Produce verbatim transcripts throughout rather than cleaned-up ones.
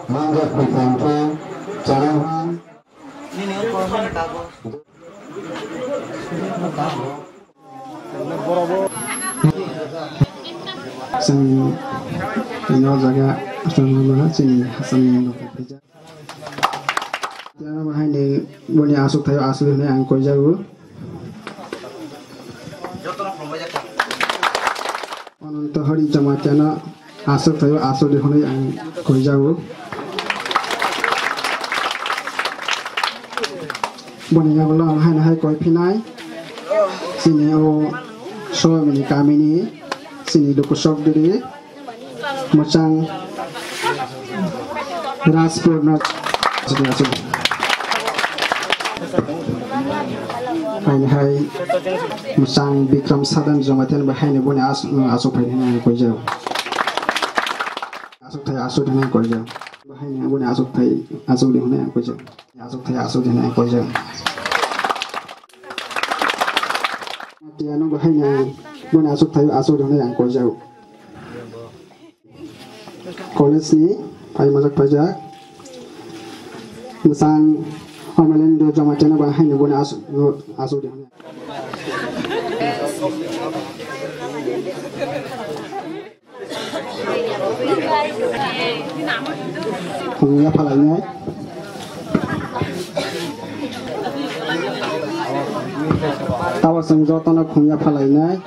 Manjak Phaikha Chanahan. Chwng tini o jaga chini Hassan ni nokni phaijak. Tei abo haino boni aswk thaio aswk hwnwi ang koijago. Ananto Hari Jamatia no aswk thaio aswk di hwnwi ang koijago. Boni yagulo ang haino hai koi phinai chini o Soyamini kamini chini Dukusok Diri. Mwchang Rajpur no. Haini hai mwchang Bikram Sadan Jamatia ni bo haini boni as-, aswk phai hwnwi ang koijak. Aswk thai aswk hwnwi ang koijak. Bo haini boni aswk thai aswk di hwnwi ang koijak. Aswk thai aswk di hwnwi ang koijak. Tiano bo haini boni aswk thai aswk di hwnwi ang koijak. College ni phai majak phaijak. Mwchang Omelendo Jamatia no bo haino boni aswk, aswk di hwnwi. Khungya phalainai. Tabo chwng jotono khungya phalainai.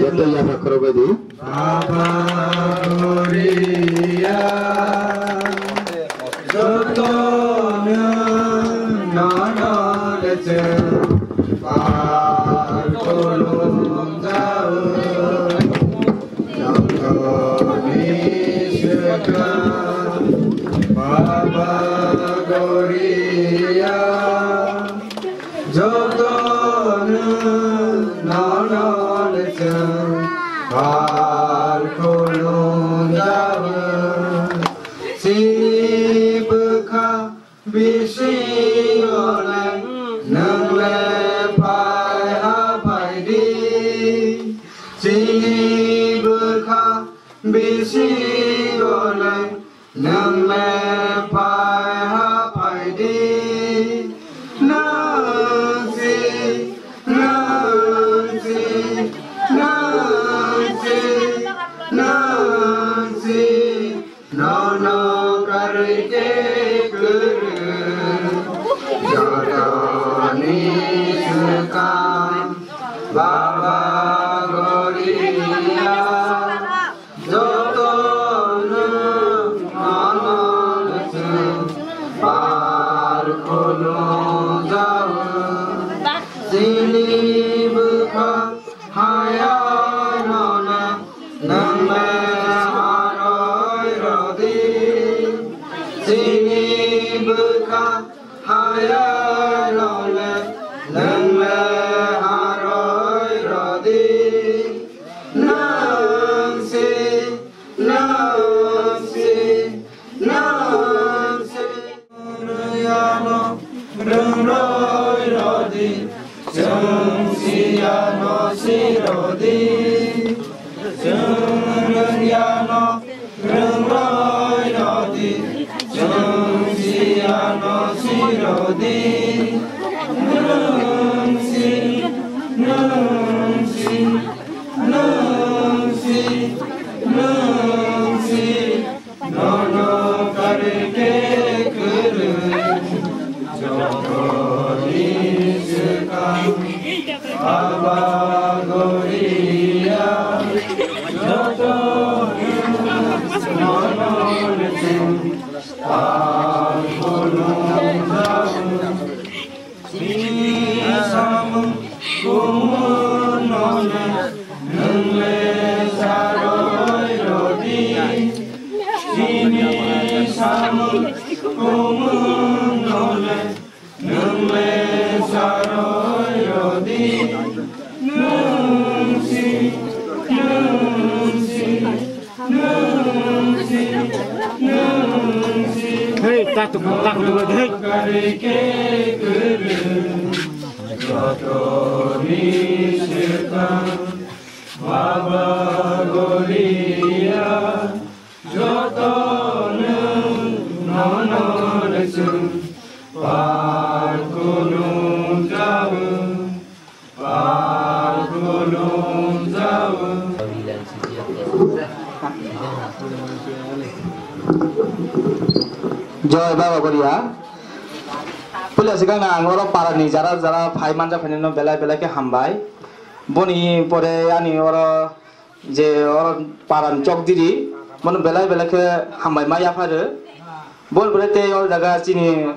Joto yapha khorokbai di. Baba Goria, jotono nono recheng, par kolom jao, jotoni swkang, Baba Goria. Jotono nono le chwng par khulum jao. Chini bwkha bisingo le nwng le phai ha phai di. Chini bwkha bisingo le nwng le phai ha phai di, nwng si, nwng si, nwng si, nwng si, nono karwi khe kwrwng. Chini bwkha hayano le nwng le harwi rwdi. Chini bwkha hayano le nwng le harwi rwdi. Nwng si, nwng si, nwng si. Rwngyano rwngroi rodi, chwng siyano sirodi. Chwng rwngyano rwngroi rodi, chwng siyano sirodi. Nwng si, nwng si, nwng si, nwng si. Nono karwi khe kwrwi, jotoni swkang, Baba Goria, joto nono rwchwng, ang khulumjago. Chini samung kumun nole, nwng le saroi rodi. Chini samung kumun nole, nwng le saroi rodi. Nwng si, nwng si. Hei, tak tuk, tak tuk, hei. Baba Goria, joto nwng nono rwchwng, pal khulumjago. Joy Baba Goria. Puila swkang na ang oro para ni jara jara phai manja phai no belai belai khe hambai. Boni pore ani oro je oro paran chokdiri, bono belai belai khe hambai ma yapharu. Bol bole tei o jaga chini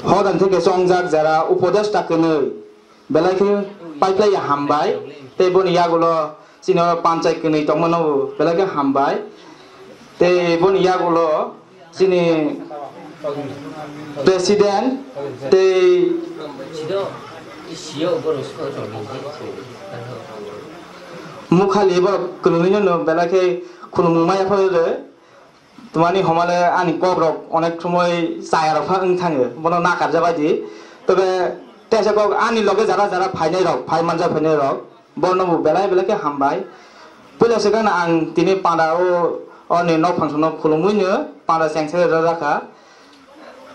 hodan theke chongjak jara upodesh ta kwnwi belai khe paiplai ya hambai. Tei boni yagulo chini oro panchai kwnwi tongmano belai khe hambai. Tei boni yagulo chini president tei mukhali borok kwrwngwi no belai khe khulumung maya phai rw. Twmani homale ani kok rok onek somoi chaya rok pha wng thango, bono nakarja bai di. Tobe tesa kok ani loge jara jara phainai rok, phai manja phainai rok, bono bo belai belai khe hambai. Puila swkang ang tini panda o, oni nok phangsano khulumwi no panda chengsa rw rakha.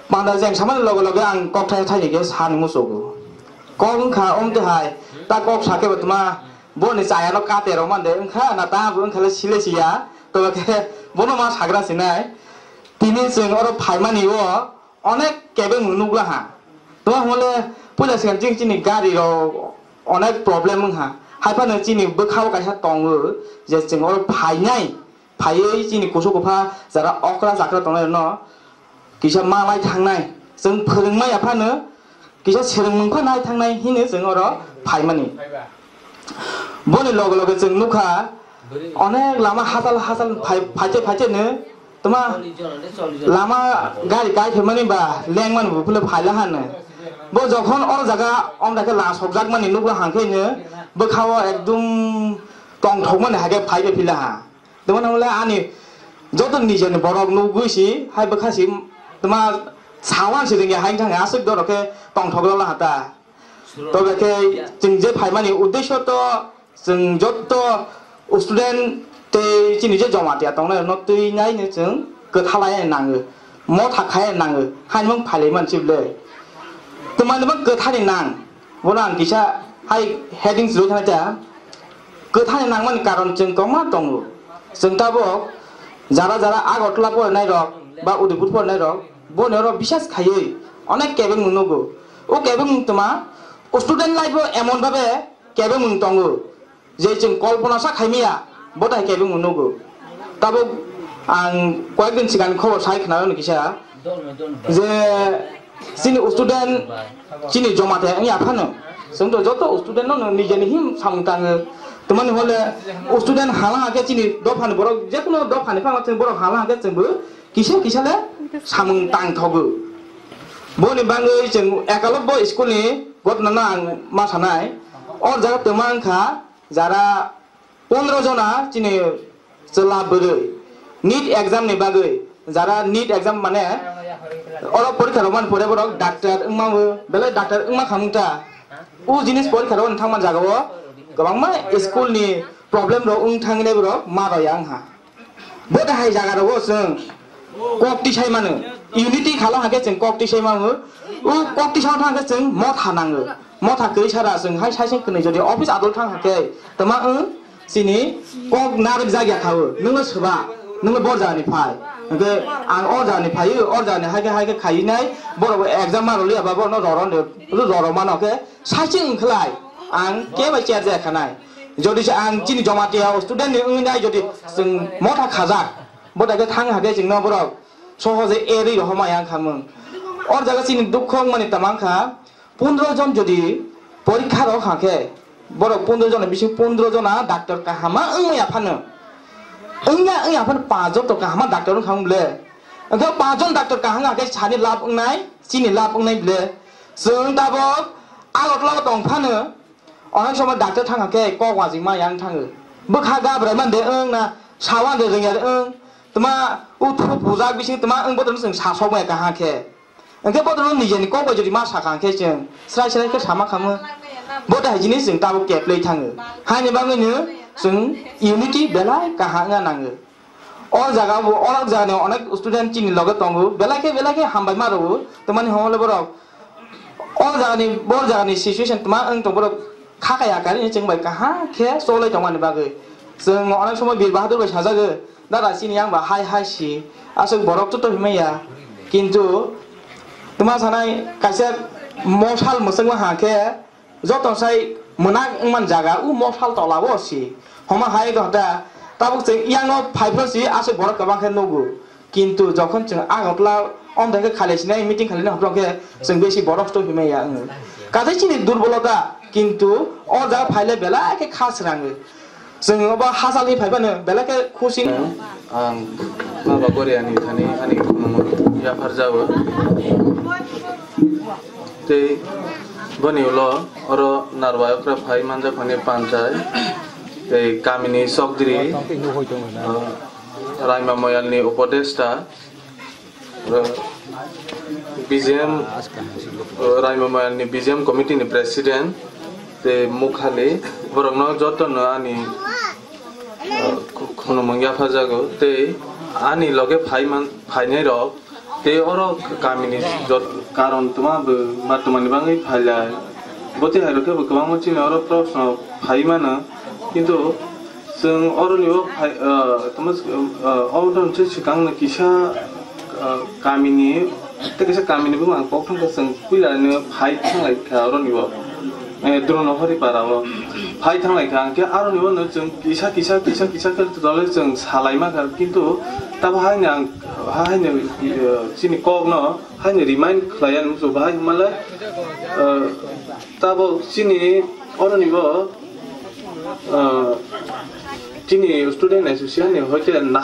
Panda cheng samani loge loge ang kok thai thai khe sani musugo. Kok wngkha omte hai, ta kok sakhe bo tma boni chaya no kate rok mande wngkha na ta bo wngkha le sile siya, to khe bono ma sagra sinai. Tini chwng oro phaimani o onek kebeng nukla ha. Tma hole puila siyan chini gari rok onek problem wngkha. Haiphano chini bwkhao kaisa tongo je chwng oro phainai. Phaiwi chini kusu kupha jara okra chakra tongnai rokno kisa malai thangnai, chwng phwrwngmaya phano kisa swrwngmung phano nai thangnai hino chwng oro phaimani. Boni loge loge chwng nukha onek lama hachal hachal phai-, phaite phaite no tma lama gari kai phaimani ba lengmani buphule phaila hano. Bo jokhon oro jaga omda khe la sokjakmani nukla hangkhe no bwkhao ekdum tongthokmani hake phaibe philaha. Tongmani hwnle ani joto nijeni borok nugwi si hai bwkha si tma sawan si rwngya hai thangya aswk dorok khe tongthok rwla hata. Tobe khe chwng je phaimani uddesho to chwng joto student tei chini je Jamatia tongnai rokno twi naino chwng kwthalai nango, motha khai nango, haimung phailai man si ble. Tma ni bw kwthani nang. Bono ang kisa hai headings rwi thangna cha. Kwthani nangmani karon chwng kwbangma tongo. Chwng tabuk jara jara Agartala porinai rok ba Udaipur porinai rok boni oro bisas khaiwi onek kebengmung nugo. O kebengmung tma student life o emon bhabe kebengmung tongo. Je chwng kolpona sa khaimaya, bo tai kebengmung nugo. Tabuk ang koyekdin sigan khobor sai khna kisa, Je chini student chini joma te wngya phano, chwng to joto student no nijeni him samung tango. Tamani hole student hala hake chini dophani borok, jekuno dophani phano chwng borok hala hake chwngbo kisa kisa le samung tang thogo. Boni bangwi chwng Ekalobbo school ni gotna no ang ma sanai. O jaga twma wngkha jara pondro jona chini chwla bwrwi NEET exam ni bagwi, jara NEET exam mane oro porikha rok man pore borok doctor wngma belai doctor wngma khamung ta. O jinis porikha rok thangman jaga o kwbangma school ni problem rok wng thangwi borok ma rw ya wngha. Bo dahai jaga rogo chwng kok tisai mano, unity khala hake chwng kok tisai mano. O kok tisai thangke chwng motha nango, motha kwrwi sara chwng hai saising kwnwi jodi office adol thang hake tama wng chini kok narwk jagya khawo, nungno swba, nungno bor jagani phai, hwnkhe ang or jagani phaio, or jagani haikhe haikhe khayinai, borok exam ma rwliya ba borokno roro roro mano khe saising wngkhlai ang kebo chair jaya khanai. Jodi se ang chini Jamatia student ni wngwi nai, jodi chwng motha khajak, bo daikhe thang hake chwngno borok sohoje erwi rohorma yang khamung. Or jaga chini dukho wngmani tamang kha, pondro jon jodi porikha rok hake, borok pondro jon ni bising pondro jona doctor kahama wngya phano, wngya wngya phano panch jon to kahama doctor wngkha wng ble. Wngkha panch jon doctor kaham hake sani lab wngnai, chini lab wngnai ble. Chwng tabok Agartala tong phano, onek somoi doctor thang khe kok wajikma yang thango. Bwkha gabrai man de wng na sawan de rwngya de wng. Tma uthu pujak bising tma wng botorno chwng sasok maya kaham khe. Hwnkhe botorno nijeni kok bai jodi ma sakha khe chwng srai srai khe sama khamu. Bo dahai jinis chwng tabuk keplai thango. Haini bagwino chwng unity belai kaham wngna nango. O jaga bo, o jaga ni onek student chini loge tongo, belai khe, belai khe hambai ma rwo, tamani hwnle borok. O jaga ni, bo jaga ni situation tma wng tong borok kha kaya kari ni chwng bai kaham khe cholai tongmani bagwi. Chwng onek somoi Bir Bahadur bai sajago, dada chini yang ba hai hai si, aswk borok to to himai ya. Kintu tma sanai kaisa mosal mwswkma ha khe, joto sai mwnak wngman jaga o mosal tola o si. Homa hai do da tabuk chwng yang no phai phano si aswk borok kwbang khe nugo. Kintu jokhon chwng Agartala omthai khe khali sinai meeting khali nai hopro khe chwng besi borok to himai ya wngo. Kathai chini durbolota kintu o jaga phaile belai khe kha srango. Chwng obo hasalni phaiphano belai khe khusi. Ang Baba Koreani thani ani khulumung yaphar jao. Tei boni ulo oro narwai okra phai manjak phani panchai. Tei kamini sokdiri, uh, Raima Moyalni upodesta. B J M, uh, Raima Moyalni B J M committee ni president tei Mukhali, borokno jotono ani, uh, khu-, khulumung yapharjago tei ani loge phaiman-, phainairok tei oro kamini jot-, karon twma bo ma twmani bagwi phailai. Bo tei hairok khe bo kwbangma chini oro proshno phai mano, kintu chwng oroni o phai, ah, tamo, ah, o don se swkang no kisa, ah, kamini, tei kisa kamini bumung ang kok thang kha, chwng puila no phai thang lai kha oroni o, eh, Drono Hori para o phai thang lai kha, hwnkhe aroni o no chwng kisa, kisa, kisa, kisa khe dole chwng salai ma kha, kintu tamo haino ang, haino, eh, chini kok no haino remind khlai ya nung chuk hai himalai, eh, tabok chini oroni bo, eh, chini student association ni hoite na